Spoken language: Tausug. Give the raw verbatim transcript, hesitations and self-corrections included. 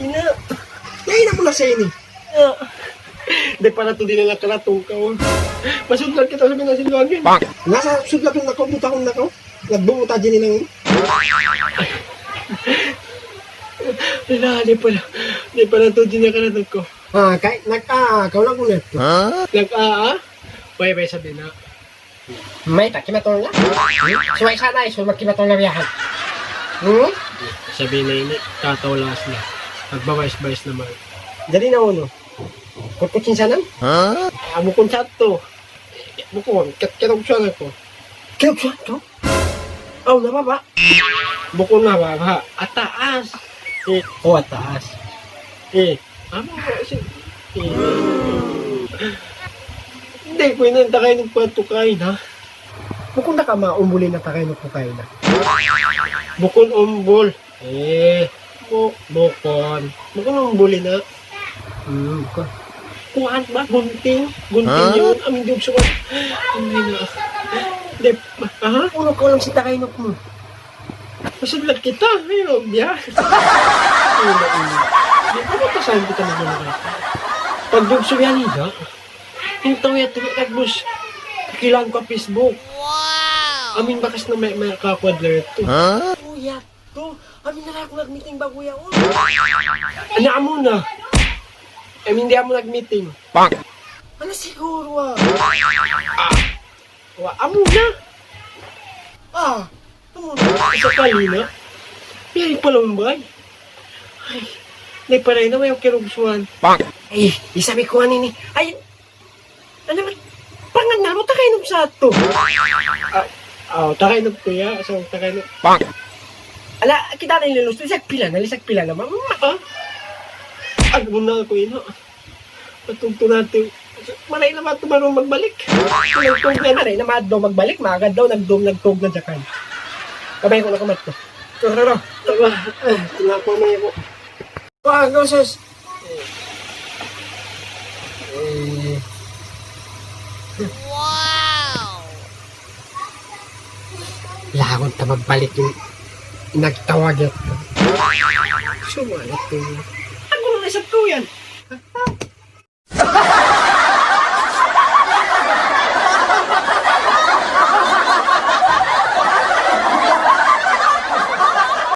Ina', ina' mu na sa ini. Di' pa natu' di' na nakaratong kaw. Masudlat kita sa bina sin luwagin. Nasa sudlat na kaw, butahun na kaw. Nagbumuta dyan nilang. Ina', di' pa na, di' pa natu' di' nakaratong kaw. Ah, kay, nag-, ah, kaw lang kung neto. Nag-, ah, ah? Pwede ba sabihin na? Mayta', kimatul na? Subay sana, isul magkimatul na biyahan. Hmm? Sabi na ini, tataw laas na. Nagbabais-bais naman. Jadi na uno. Kutkut sin sanan? Ha? Ah, bukun sa to. Bukun, kat-, katong suwan ako. Katong suwan ko? Aw, nababa'. Bukun nababa'. Ataas. Eh. Oh, ataas. Eh. Amo ba si, eh. Di' ku ina' in tagay nagpatukain, ha? Bukun da ka maumbulin na tagay nagpukain na. Bukun umbul. Eh, bu-, bukun. Bukun umbulin na. Hmm, bukun. Kuwan ba? Gunting? Gunting yun? Amin di' sukat. Amin na. Di', ha? Uno ka lang sin tagay nagpukain. Masudlat kita, ay, no, biya. Ay, no, ay, no. Di' pa mapasal kita na gano'n. Pag-YouTube yan, ida. Yung tao yan, tuwi, nagbus. Kakilahan ku ha Facebook. Wow! Amin bakas na may, may kakwadler to. Ha? Oh, yan to. Amin na lang aku nag-meeting bago yan, oh. Ano, amo na? Amin di' amo nag-meeting. Ano siguro, ah? Ah. Wa, amu na. Ah, amu na. Sakali na. Yari pala, umbay. Ay, di' pa rin na, way okay rugsuan. Ay, isa mi kuha nini. Ay, ano man? Pangan na mo, takay nung sa to. Ah, oh, takay nung to, ya. So, takay nung. Ala, kita na yung lilos. Lisag pila na, lisag pila na, mama. Ah? Ano na ako, ino? Patugtun natu'. Maray na matu' maru magbalik. Maray na matu' magbalik, magad daw, nagdum, nagtug na jakan. Kabay ku na kumat ko. Turo, turo. Aba, ah, ito na po, may ako. Wah, go, sus. Eh. Wow! Lagun ta magbalik in nagtawag yun. Sumala to. Ano na sa to yan?